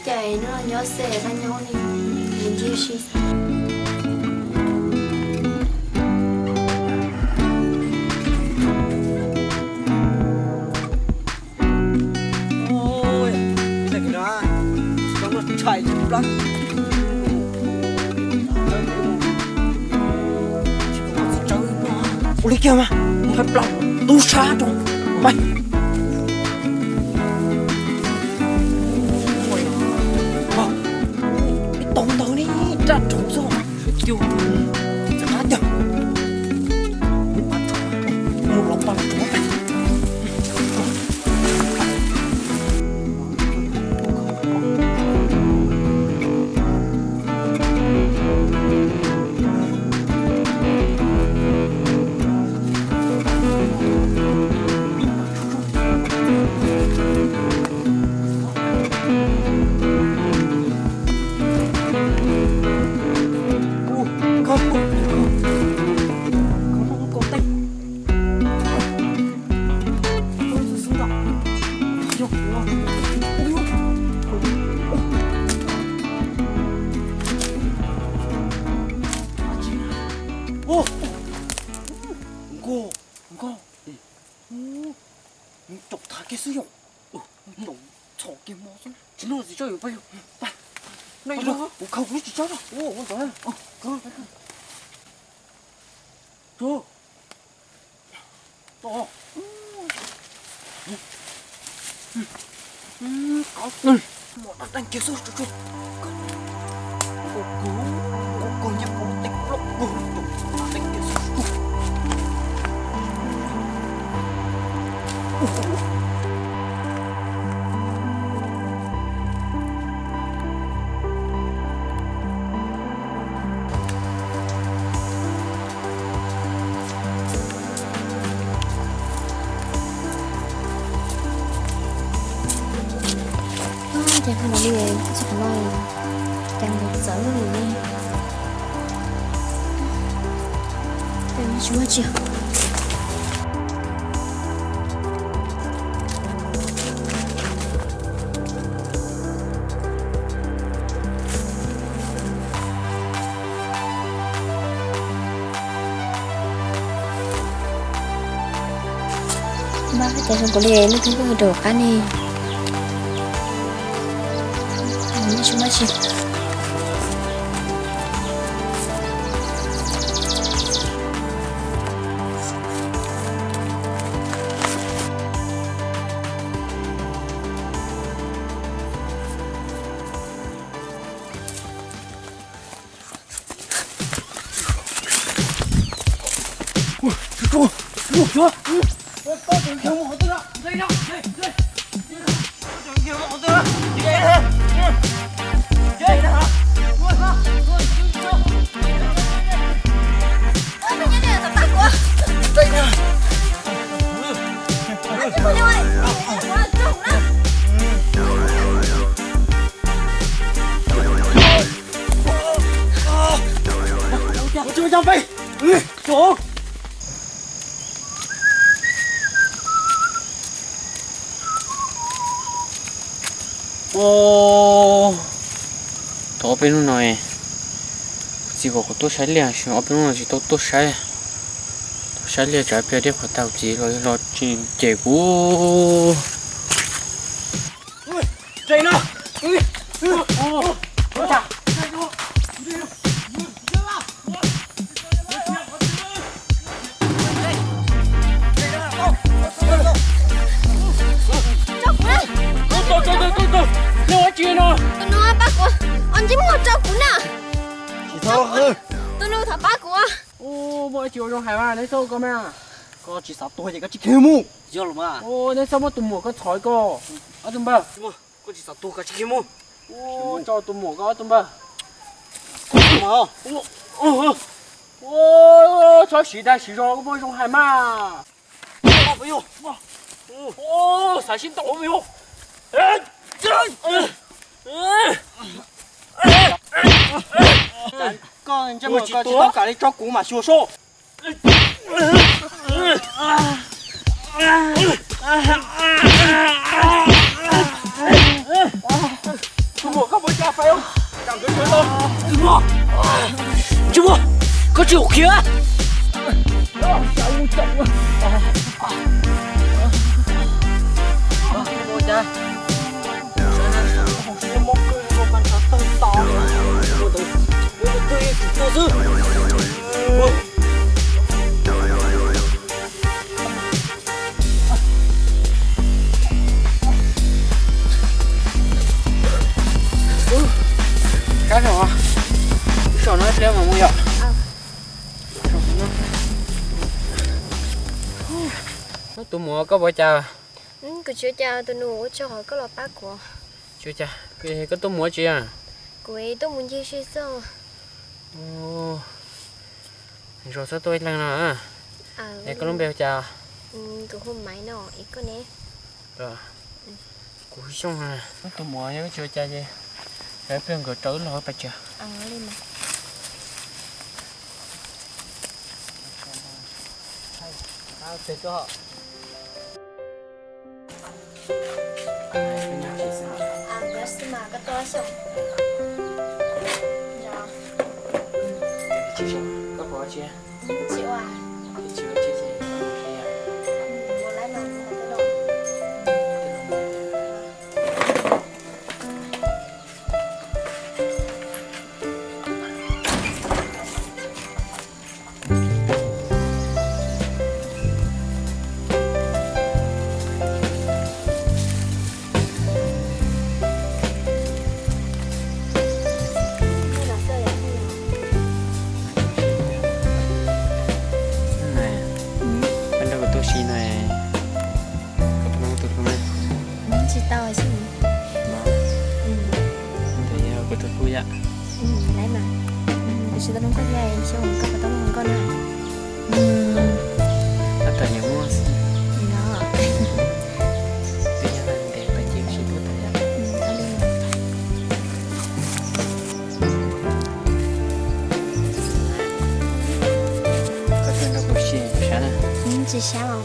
Cas hnub no nyob xe tag nyob li, mus ncig si. Ua li kiag mas, mus hais plas tub sab rau. Pais. Ib tau ntawd ne, raj rau xwb. Mus los pab rau. Nkauj, nkauj, mus caum thav kiag xwb yom. Caum txhom kiag mo xwb. Tsis noj tsis tso yus pais yom. Pais. Kuv khaws kuv lub tsis tsob. Ces qhov no li, qhov no ces mus txawv li. Tsis muaj tsi. Mas cas zoo nkaus li leej twg tuaj rau qab ne. Tsis muaj tsi. Thov ob peb hnub no, kuv txiv kom kuv tuaj saib liaj, ob peb hnub no tsis tau tuaj saib. Tuaj saib liaj tsam pliag dej qhuav tag kuv txiv los los tsis cem kuv. Tus nus pab kuv, ua ntsej muag rau kuv na. Tus nus thov pab kuv. Muaj dab tsi ua zoo hais mas, neb txhob ua koj mas. Koj tsis xav tuag ces koj tsis khiav mus. Yog los mas. Neb txhob muab tus muam koj txhom koj. Ob tug npawg, koj tsis xav tuag koj tsis khiav mus. Tso tus muam koj ob tug npawg. Txhob siv dag siv zog, koj muaj zoo hais mas. Xav sib ntaus yog. Koj ntsej muag koj tsis tau kam li tsob kuv mam xyuas soj. Tus muam Tsis muaj, koj tsis khiav. Kab no, saum no ib pliag mas mus yom. Tus muam, koj puas cas? Kuv tsis ua cas, tus nus ua tsaug qhov koj los pab kuv. Tsis ua cas, koj tuaj mus dab tsi? Kuv tuaj mus ncig si xwb. Zoo txhob tuaj ib leeg no. Es koj lub npe hu cas? Kuv hu Maiv no, es koj ne? Kuv hu Xyooj. Tus muam, yog koj tsis ua cas ces ib pliag nkawd rov wb los pais tsev. Koj nrog kuv tu si no, koj puas tau tus hlub na? Tsis tau xwb. Ntawd yog kuv tus hlub yom. Lawv mas, kuv tsis tau hlub koj thiab, xyov koj puas tau hlub nkauj na. Tab tom yuav muaj xwb. Twb yog ntev peb ces sib hlub tau yom. Koj tuaj nrog kuv si kuv sab na. Tsis sab os.